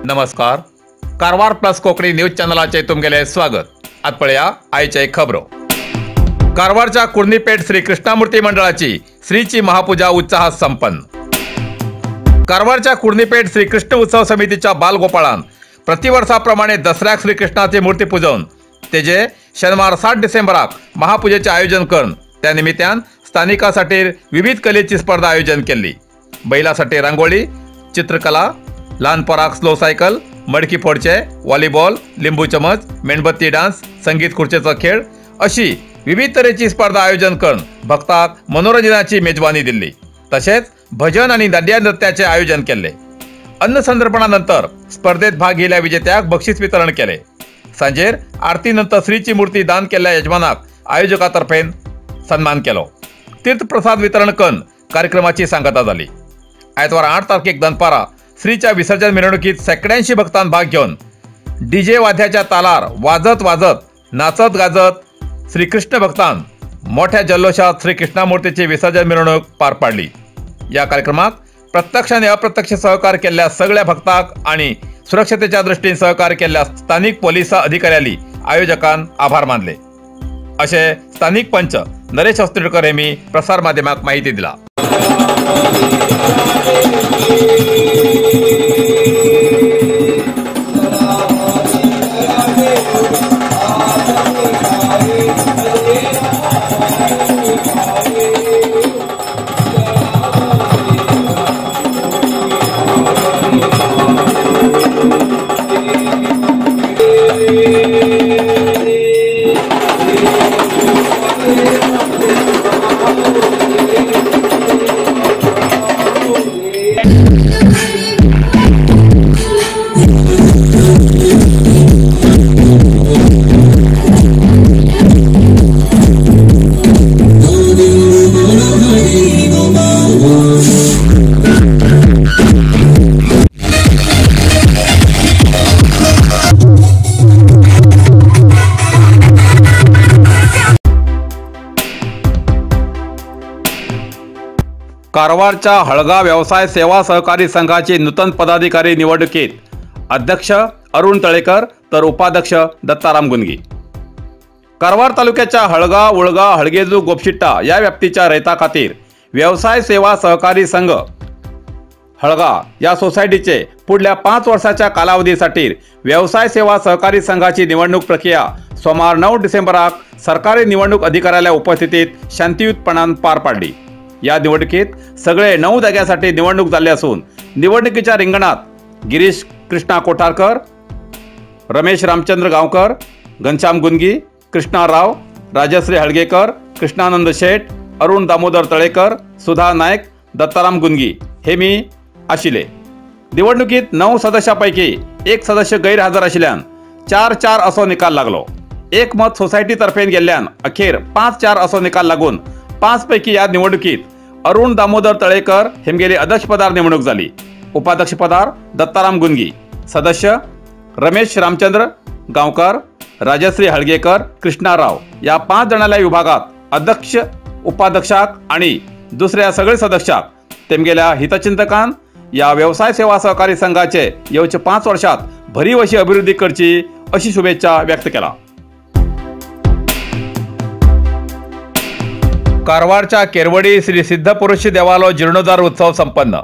नमस्कार, Karwar plus Konkani news चॅनलाचे तुमगेले स्वागत। आज पळया आयचे खबरो। कारवारच्या कुर्णीपेठ श्री कृष्णामूर्ती मंडळाची श्रीची महापूजा उत्साहात संपन्न। कारवारच्या कुर्णीपेठ श्री कृष्ण उत्सव समितीच्या बालगोपाळान प्रतिवर्षाप्रमाणे दसऱ्याक श्रीकृष्णाची मूर्ती पुजोवन तेजे शनिवार 7 डिसेंबराक महापूजेचे आयोजन करून त्या निमित्तान स्थानिकासाठी विविध कलेची स्पर्धा आयोजन केली। बैलासाठी रांगोळी, चित्रकला, लहान पोराक स्लो सायकल, मडकी फोडचे, व्हॉलीबॉल, लिंबू चमच, मेणबत्ती डान्स, संगीत खुर्चेचो खेळ अशी विविध तरेची स्पर्धा आयोजन करून भक्ताक मनोरंजनाची मेजवानी दिली। तसेच भजन आणि दांडिया नृत्याचे आयोजन केले। अन्नसंतर्पणानंतर स्पर्धेत भाग घेतल्या विजेत्याक बक्षीस वितरण केले। सांजेर आरतीनंतर श्रीची मूर्ती दान केल्ल्या यजमानाक आयोजकातर्फे सन्मान केलो। तीर्थप्रसाद वितरण करून कार्यक्रमाची सांगता झाली। आयतवार 8 तारखेक दनपारा श्रीच्या विसर्जन मिरवणुकीत शेकड्यांशी भक्तां भाग घेवन डीजे वाद्याच्या तालार वाजत वाजत नाचत गाजत श्रीकृष्ण भक्तां मोठ्या जल्लोषात श्रीकृष्णामूर्तीची विसर्जन मिरवणूक पार पाडली। या कार्यक्रमाक प्रत्यक्ष आणि अप्रत्यक्ष सहकार केल्ल्या सगळ्या भक्तांक आणि सुरक्षतेच्या दृष्टीन सहकार केल्ल्या स्थानिक पोलिसा अधिकाऱ्यांनी आयोजकान आभार मानले, असे स्थानिक पंच नरेश हस्तिडकर यांनी प्रसार माध्यमाक माहिती दिला। कारवारच्या हळगा व्यवसाय सेवा सहकारी संघाचे नूतन पदाधिकारी निवडणुकीत अध्यक्ष अरुण तळेकर तर उपाध्यक्ष दत्ताराम गुंदगी। कारवार तालुक्याच्या हळगा, उळगा, हळगेजू, गोपशिट्टा या व्याप्तीच्या रयताखातीर व्यवसाय सेवा सहकारी संघ हळगा या सोसायटीचे पुढल्या 5 वर्षाच्या कालावधीसाठी व्यवसाय सेवा सहकारी संघाची निवडणूक प्रक्रिया सोमवार 9 डिसेंबराक सरकारी निवडणूक अधिकाऱ्याच्या उपस्थितीत शांतियुतपणान पार पाडली। या निवडणुकीत सगळे 9 जाग्यासाठी निवडणूक झाली असून निवडणुकीच्या रिंगणात गिरीश कृष्णा कोठारकर, रमेश रामचंद्र गावकर, घनश्याम गुंदगी, कृष्णा राव, राजश्री हळगेकर, कृष्णानंद शेठ, अरुण दामोदर तळेकर, सुधा नाईक, दत्ताराम गुंदगी हे मी आशिले। निवडणुकीत 9 सदस्यांपैकी 1 सदस्य गैरहजर आशिल्ल्यान 4-4 असो निकाल लागलो। एक मत सोसायटीतर्फे गेल्ल्यान अखेर 5-4 असो निकाल लागून 5 पैकी या निवडणुकीत अरुण दामोदर तळेकर हेमगेले अध्यक्षपदार नेमणूक झाली। उपाध्यक्षपदार दत्ताराम गुंदगी, सदस्य रमेश रामचंद्र गावकर, राजश्री हळगेकर, कृष्णा राव या 5 जणांच्या विभागात अध्यक्ष, उपाध्यक्षाक आणि दुसऱ्या सगळे सदस्याक तेमगेल्या हितचिंतकान या व्यवसाय सेवा सहकारी संघाचे येवचे 5 वर्षात भरीव अशी अभिवृद्धी करची अशी शुभेच्छा व्यक्त केला। कारवारच्या केरवडी श्री सिद्धपुरुष देवालो जीर्णोद्धार उत्सव संपन्न।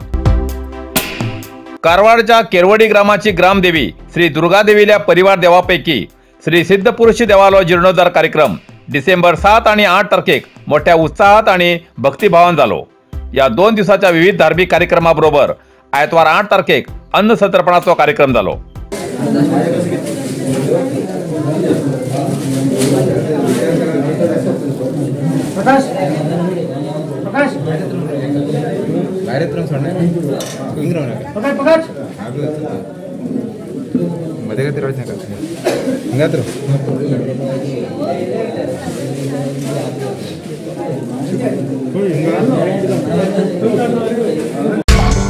कारवारच्या केरवडी ग्रामाची ग्रामदेवी श्री दुर्गादेवील्या परिवार देवापैकी श्री सिद्धपुरुष देवालो जीर्णोद्धार कार्यक्रम डिसेंबर 7 आणि 8 तारखेक मोठ्या उत्साहात आणि भक्तिभावान झालो। या 2 दिवसाच्या विविध धार्मिक कार्यक्रमाबरोबर आयतवार 8 तारखेक अन्नसंतर्पणाचा कार्यक्रम झालो। प्रकाश प्रकाश प्रकाश प्रकाश।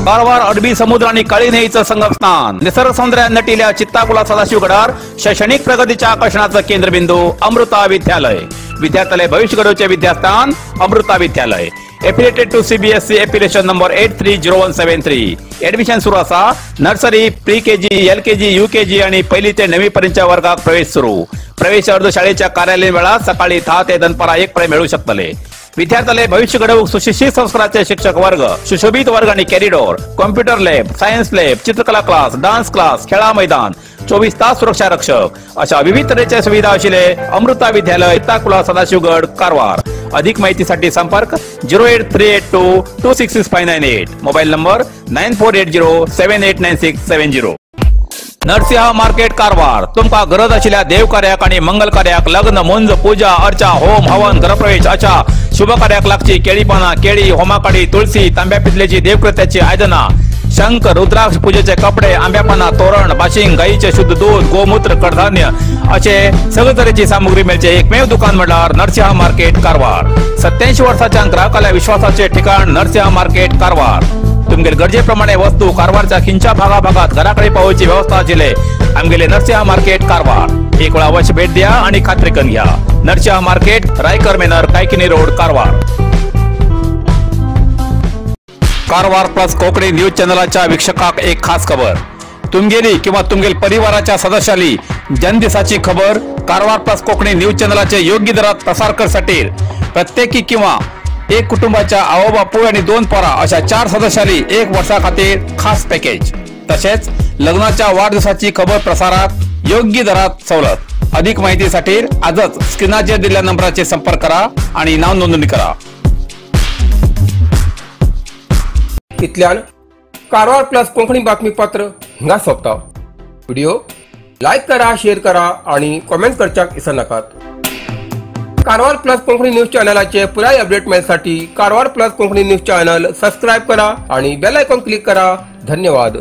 कारवार अरबी समुद्र आणि काळी न्हंयेचं संगमस्थान, निसर्ग सौंदर्यात नटिल्या चित्ताकुला सदाशिवगडार शैक्षणिक प्रगतीच्या आकर्षणाचं केंद्रबिंदू अमृता विद्यालय. विद्यार्थ्यालय भविष्य घडवचे विद्यास्थान Amrita Vidyalaya. Affiliated to CBSE affiliation number 830173. Admission सुरू असा. Nursery, pre KG, L KG, U KG आणि पहिली ते 9वी पर्यंतच्या वर्गात प्रवेश सुरू. प्रवेश अर्ज शाळेच्या कार्यालयीन वेळात सकाळी 10 ते दनपारा 1 पर्यंत मिळू शकतले. विद्यार्थ्याले भविष्य घडवूक सुशिक्षित संस्काराचे शिक्षक वर्ग, सुशोभित वर्ग आणि corridor, computer lab, science lab, चित्रकला क्लास, डान्स क्लास, खेळा मैदान, 24 तास सुरक्षा रक्षक अशा विविध तऱ्हेच्या सुविधा असलेले अमृता विद्यालय, चित्ताकुला, सदाशिवगड, कारवार. अधिक माहितीसाठी संपर्क 08382 266598, mobile number 9480789670. Narasimha market Karwar. तुमका गरज आशिल्ल्या देवकार्याक आणि मंगल कार्याक, लग्न, मुंज, पूजा अर्चा, होम हवन, गृहप्रवेश अशा शुभ कार्याक लागची केळी पाना, केळी, होमाकाडी, तुळसी, तांब्या पितलेची देवकृत्याची आयदना, शंख, रुद्राक्ष, पूजेचे कपडे, आंब्यापाना, तोरण, बाशिंग, गाईचे शुद्ध दूध, गोमूत्र, कडधान्य असे सगळे तरेची सामुग्री मेळचे एकमेव दुकान म्हटल्यार नरसिंहा मार्केट कारवार. 87 वर्षाच्या ग्राहकाला विश्वासाचे ठिकाण नरसिंहा मार्केट कारवार. तुमगेल गरजेप्रमाणे वस्तू कारवारच्या खिंच्या भागाभागात घराकडे पावोवची व्यवस्था आशिल्ले आमगेले नरसिंहा मार्केट कारवार. एक वेळा अवश्य भेट द्या आणि खात्री करून घ्या. Narasimha market, Raikar manor, Kaikini road, Karwar. Karwar plus Konkani news चॅनलाच्या वीक्षकाक एक खास खबर. तुमगेली किंवा तुमगेल परिवाराच्या सदस्याली जन्मदिसाची खबर कारवार प्लस कोकणी न्यूज चॅनलाचे योग्य दरात प्रसार करसाठी प्रत्येकी किंवा एक कुटुंबाच्या आवो बापूय आणि 2 पोरा अशा 4 सदस्याली 1 वर्षा खातीर खास पॅकेज. तसेच लग्नाच्या वाढदिवसाची खबर प्रसारात योग्य दरात सवलत. अधिक माहितीसाठी आजच स्क्रीनाचेर दिलेल्या नंबराचे संपर्क करा आणि नाव नोंदणी करा. इतल्यान कारवार प्लस कोंकणी बातमीपत्र हिंगा सोंपता. व्हिडिओ लायक करा, शेअर करा आणि कॉमेंट करच्याक विसरनाकात. कारवार प्लस कोंकणी न्यूज चॅनलाचे पुराय update मेळसाठी Karwar plus Konkani news channel subscribe करा आणि बेल आयकॉन क्लिक करा. धन्यवाद.